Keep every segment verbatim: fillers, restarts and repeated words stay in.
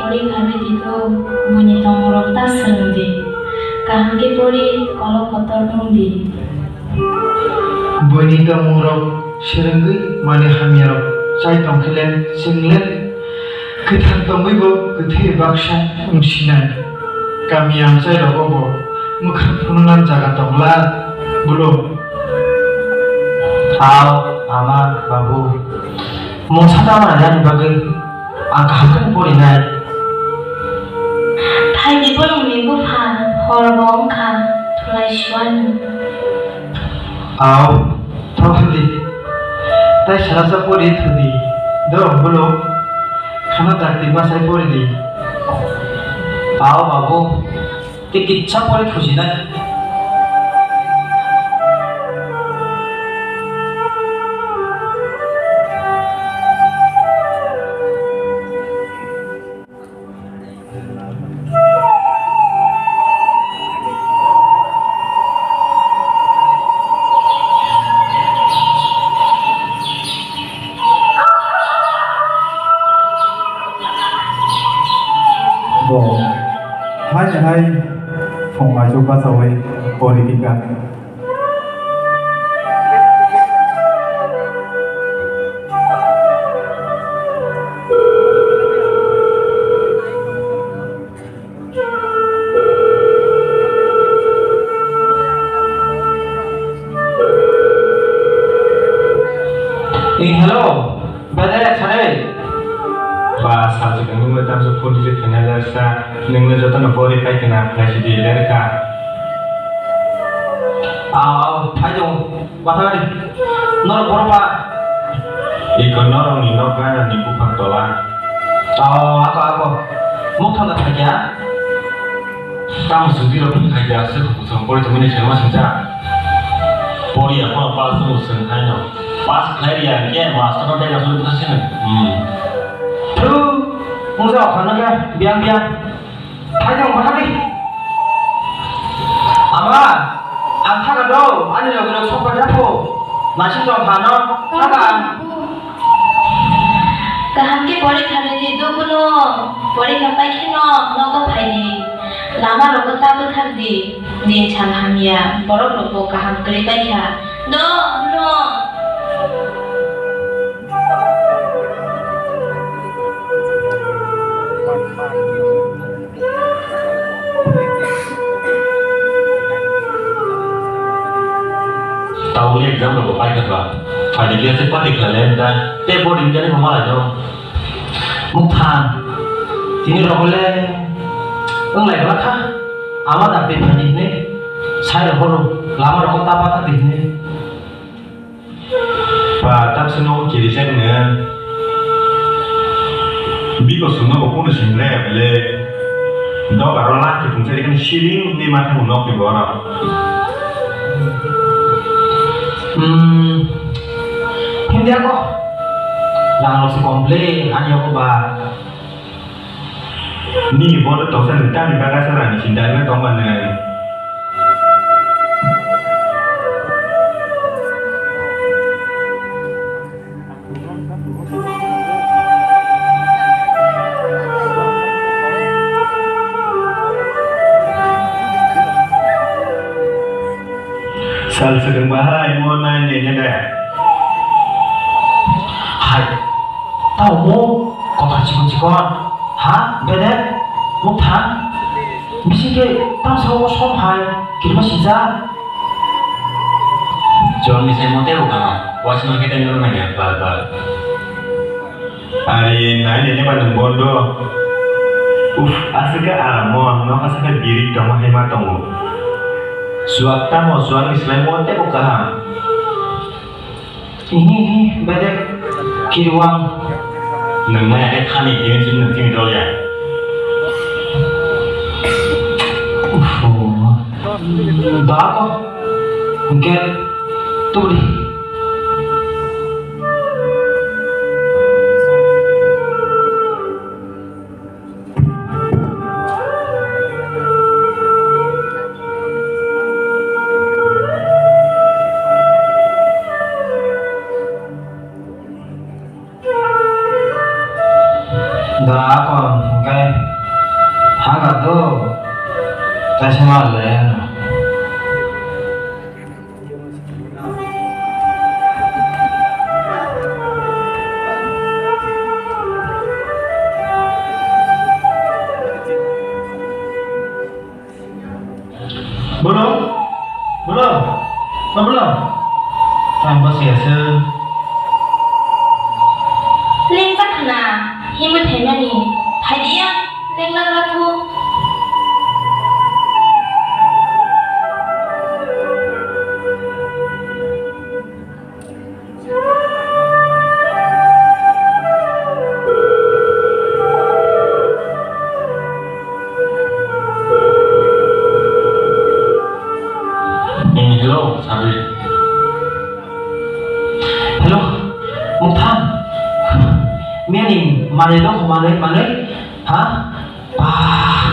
Pori kharwi di do, buini tongmungrok ta swrwng di. Kaham khe pori kolok kotor wng di. Buini tongmungrok swrwngwi manwi hamyarok chai tong khe le, chwng le kwthang tongwi bo kwthwi baksa wng sinai. Kami amchai rogo bo mwkhang phunukna jaga tongla, bwlwng. Aw, ama, babu, mungsa tamo nainani bagwi ang kaham khe porinai. Phaidi bolongni bupha, horbo wngkha, thulai suani. Aw, thok di. Tai salasa pori thudi. Do, bolo. Khana dakti masai pori di. Aw, babu. Tei kitsa pori thusinai. Bo hai hai phung aichuk bachawi pori tika. Eh, hello. Bede, sare. Ba, salsa kangni mo tamso phone receive khaina lersa. Nungno jotono pori pai khna, khlai si di lerka. Aw, aw, phai do. Wathani. Nor boro ba. Iko norok ni nok gana ni buphang tola. Aw, ako, ako. Muk thangda phai kya? Tamo sungdi rok phai kya, se khupusong pori tongmani se ma singsa. Pori ya, kono pass tong sung hai no. Pass khlai ya, ke master no dega sung ta sini. Hmm. Thu, mungsa okhana ke, biang, biang. Phaidi, omo phaidi. Ama, ang thaga do, ani logi rok sok paida pho. Nasi tong phano, thaga ang. Kaham khe porikha rwdi, do bono. Porikha pai kheno nogo phaidi. Lama rogo ta bwthak di. Din sal hamya, borok rokbo kaham kwrwi paikha. Do, bono. Tabukni exam rokbo paikha ba. Phaidi khe se pati khlai lai da. Tei boarding jani bo malai no. Mukthang. Tini rokole. Wng lai glak kha. Ama da pe phaidi hne. Sai rokolo. Lama rokol ta pata di hne. Ba, tamsino kirijak nung. Biko sungno bo kunu sing le, le. Dok aro lak kiphung chari kani siring ni ma thang nok ni bo aro. Hmm. Hindi ako. Lang si komple, ani ako ba. Nini bono tongsa nung tamni bagasa rani sinda wngna tongma nung. Sal swkang bahai mo nai nene de. Hai. Tamo kothar chikon chikon, ha? Bedek? Mukthang? Bisi khe tang sao som hai, kirima sijak. Chon ni sai mote bo kama, wasima khe tang nang ya, bar bar. Ari, nai nene ba nung bondo. Uf, aswk khe aram mo, nok aswk khe birik tongma hai ma tongo. Suak tamo, suak ni slai mote bo kaham. Hihi, bedek, kirwang. Nung maya khe khani, tini chini nung chini dol ya. Uff, da ko. Hingke, tubuli. Da akon hingkai hangka do taisa ma le. Bolo, bolo, bolo. Tang basi asa. Leng tak na, himut hemani, hadiya, leng lang latu. Hmm, hello, Sabri. Hello, Muktham. Meni manwi dong, manwi, manwi. Ha? Ah,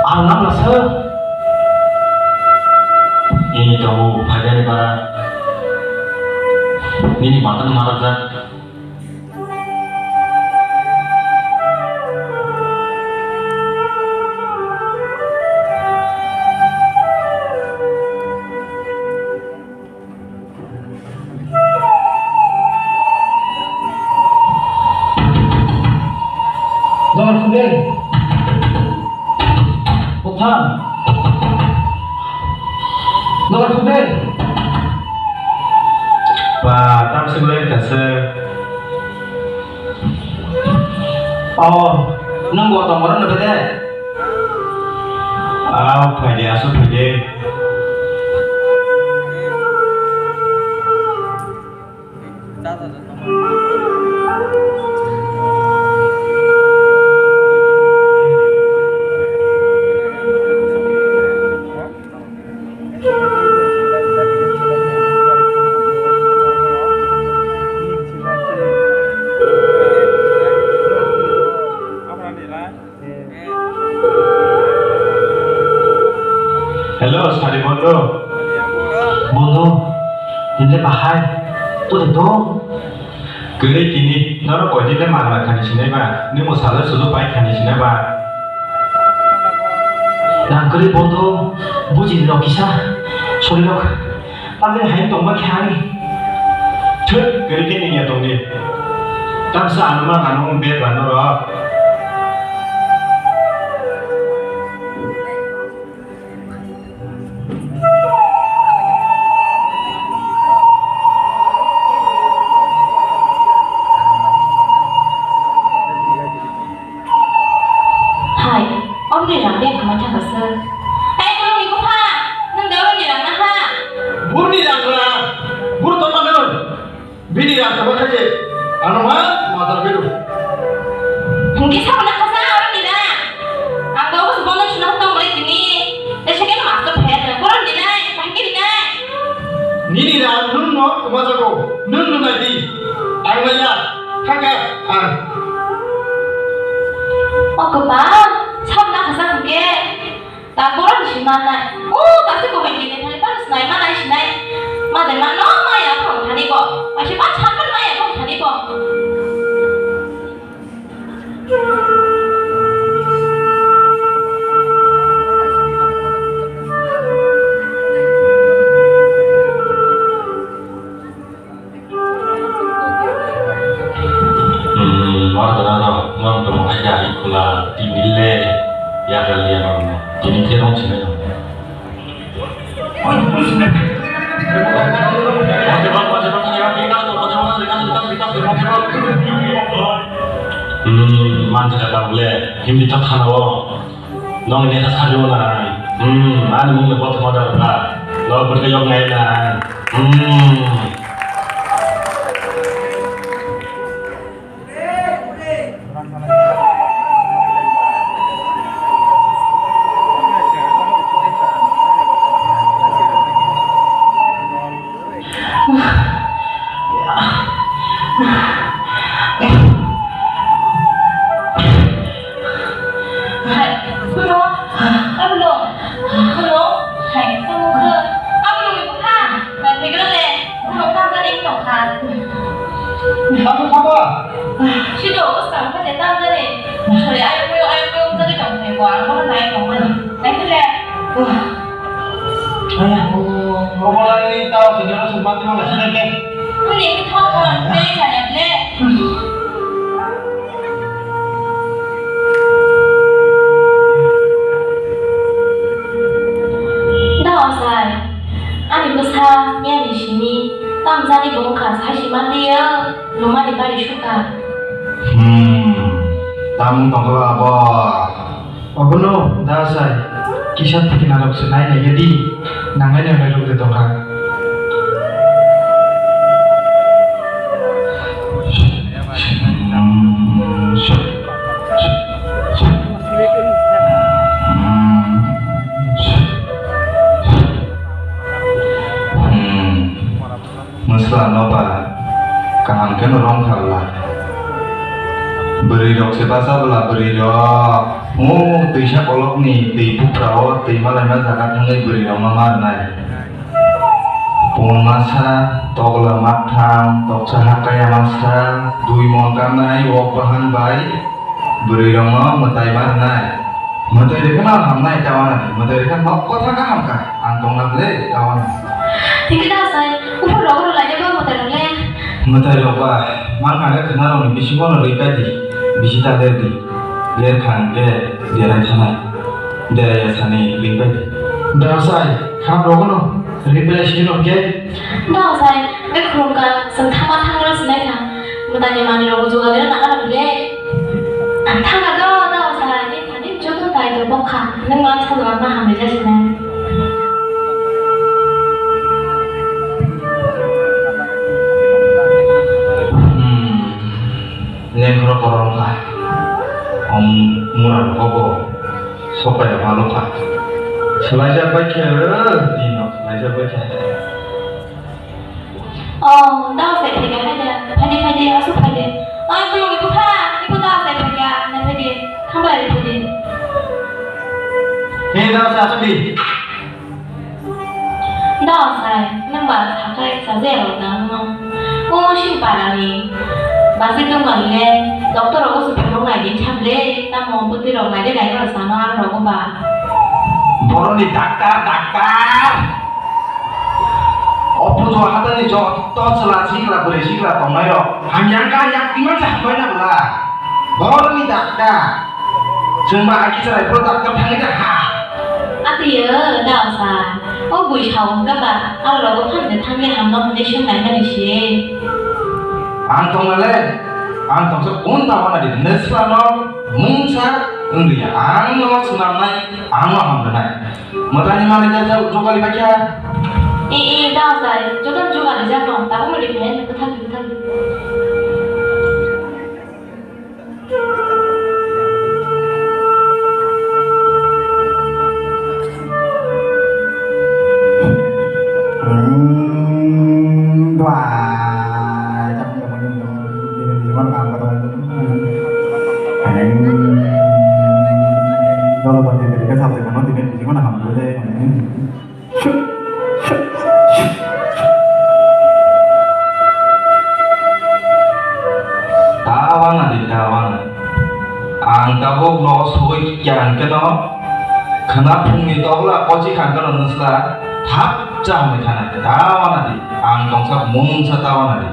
ang nang lasa. Ini tongo phaidani bara. Nini matan marakjak. Dogar khubel. Buphang. Dogar khubel. Ba, tam se gulai kasa. Oh, nung bo tong oro nebe de. Ah, phai de, asu phai de. Hello, sari bondhu. Bondhu, nini bahai, tu de dong. Kwrwi tini, norok koidin le magna khani sinai ba, nini mwsala suju pai khani sinai ba. Nang kwrwi bondhu, buji rok kisa, sori rok. Tamni hai tongma khe ani. Thwk, kwrwi khe nini ya tongdi. Tamsa ano ma ano bed ba norok. Hai, omni rang de khamai thangkha sir. Hai, borokni bupha, nwng de omni rang naha? Burni rang ra, bur tongma nwng. Bini rang tongma khaje, ano ma madar beru. Hingke sakna khasa oroni rang. Ang bo bono suna tong bole tini. Te second master phe, borok dinai, bahai ke dinai. Nini rang nwng no tongma jago, nwng no nai di. Ang nai ya, thangka ang. O kwbang, sabna khasa hwnkhe, ta borok ni sima nai. O, ta se bo hwnkhe nai thani, ta sinai ma nai sinai. Ma de ma no ma ya phong thani bo. Ma se ma chapel ma ya phong thani bo. Hmm, oro tongo rok, nwng tongmung hai ya, hai khula, tini le, ya kal ya, nwng tini khe rong sinai rok. Hmm, manjak ka tabuk le, Hindi tak khana o. Nong ini tak sari o na. Hmm, ani mung le bot modar ba. Lo berke yok ngai na. Hmm. Hai, hello. Hello. Hello. Hai, hello. Hello, ni bupha. Hai, hello le. Hello, tang tang ni tong kha. Apa? Sino, bwskang khe de tang jani. Sori, ayung muyung, ayung muyung jani tong thai bo, ang bono nai tong mani. Nai khe le. Aya, obolai tao sini ro sumpat timo nasi nake. Muni ke thok ko, tele chaya le. Da osai, ani bwsa miyani simi, tamo jani bo wngkha, sai si man liya, lumani bari sukha. Hmm, tamung tongkha abo. Obono da sai, kisa thikna rok se nai nai di, nangai nai rok de tongkha. Mwsla no ba kaham khe no rong kha bwla. Bwrwi rok se bacha bwla bwrwi rok. O twisa kolok ni twi bupra o twi malaima jaga thangwi bwrwi rok no ma rwnai. Pon masa, tokla maktham, toksa hakaya masa, dui mon kamnai wok bahan bai. Bwrwi rokno mwtai ma rwnai. Mwtai rwkhe ma hamnai ta wanadi. Mwtai rwkhe nok kotha kaham kha. Ang tongna ble ta wanadi. Thik khe da sai, uphur rogo rw lainai bo mwtai rok le. Mwtai rok ba, mang kha khe khwna rokni bisingo no rwi pai di. Bisi ta ler di. Ler kha hwnkhe derai thanai. Derai ya sani rwi pai di. Da sai, kham rogo no rwi pai sini rok khe. Da sai, be khulumkha, chwng thangma thangma rw sinai kha. Mwtai ni manwi rok jugal rw nang ano ble. Ang thangna do, da sai, ni thani joto tai to bokha. Nwng ma sa ma hamri ja sinai. Hmm. Lengkhoro korom kha. Om mura rogo bo sopai ma lo kha. Swlaijak bai khe, eh, dino swlaijak bai khe. Oh, da sai phaikha, haida. Phaidi, phaidi, aswk phaidi. Oi, bwrwi bupha, ibo da sai phaikha, nai phaidi. Khambai ri phaidi. He, da sai aswk di. Da sai, nang ba sakai sajai rok da no. O si para ni. Ba se tong ba le, doctor rok se phano nai din chap le, tamo bwtwi rok nai de nai rok sa no ang rok ba. Boroni daktar, daktar. Opujo hatani jotto chwla sikla bwrwi sikla tongnai rok hamya wngkha, hamya wngkha twiman se hambai na bwla. Boroni daktar. Chwng ba aki chwrai phuru daktar thangwi da ha. Atwi o da sa. O bui sao wngkha ba. Aro rogo phan de thangwi hamno hwnwi swng nai mani se. Ang tongna le. Ang tongsa kun ta wana di. Nesla no mungsa wngdi ya. Ang no swnamnai, ang no hamrwnai. Mwtani manwi ja ja jokali bakya. E, e, da sai, joto jokali ja tong, tabuk no riphaina kwthang kwthang. Hmm, dua. Jolo bani beri ka sabri mano tini biji mana hamdu de. Tawana di tawana. Ang tabuk no soi kyan keno. Khana phungni tokla kochi khan keno nusla thap cha hwnwi thana. Tawana di. Ang tongsa mungsa tawana di.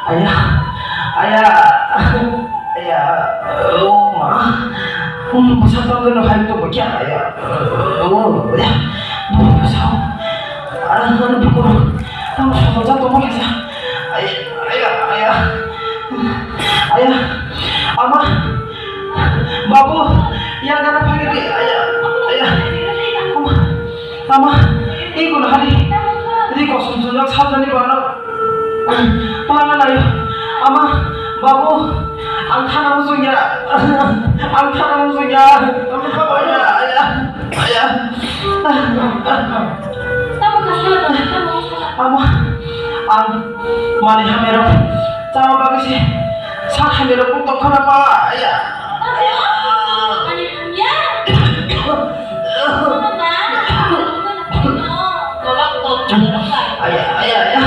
Ayah, ayah, ayah, oh ma, um, bwsa tongwi no hai tongwi kya, ayah, oh, ayah, bwsa, ah, ano bukur, ano sobo ja tongwi kya, ayah, ayah, ayah. Ayah, ama, babu, yang gana pagi di, ayah, ayah, ama, ama, ini guna hari, ini kosong sunjak sabjani bano, pelanggan ayah, ama, babu, ang thana musuh ya, ang thana musuh ya, ayah, ayah. Ama, ang mani hamero Tamo bagwi se sak hamya rok tong khana ba, aya. Aya, aya, aya. Aya, aya.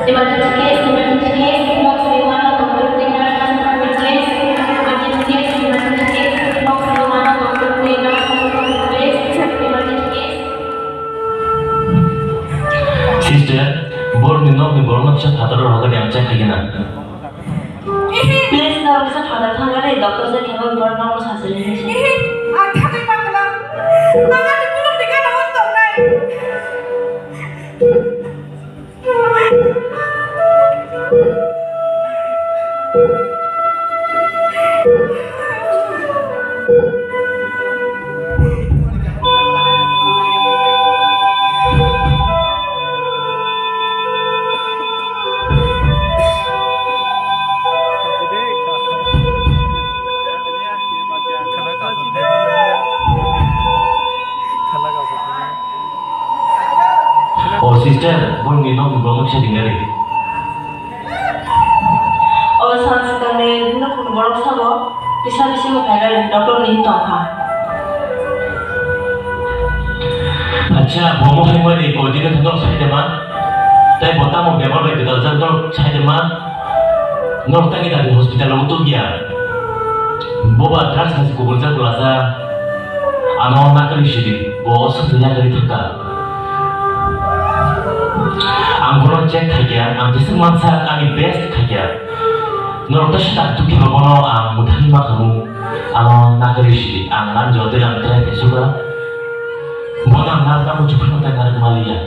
Emergency case, emergency case, no three one, no doctor, please, nurse, no three one, emergency case, emergency case, no three one, no doctor, please, nurse, no three one, emergency case. Sister, borokni nokni borokno kisa phataro rwgani ang check khaigena. Please, no, kisa phataro thangani doctor se kebo borokno sajili hinwi sa. Ang thangwi mangla. Ang ani kulukni gana o tongnai. O sister, boni nokni borokno kisa ringna ri. O sal swkangni nokni borok sabo kisa bisingo phainai doctor ni tongkha. Acha, bo mo hai mani ko dine thok sai de ma. Tai bo tamo bemar bai dal jal dok sai de ma. Norok tangwi dadi hospital o tubya. Boba drugs hai kubur jak lasa. Ano nakari sidi, bo sasa yakari thaka. Ang bono check khaikya, ang jeswk mansa ani best khaikya. Norok ta sita tuki bono ang muthani makhamu. Ano nakari sidi, ang nan jodi ang try khaisuka. Bono ang nan kamu chukri matai narik maliya.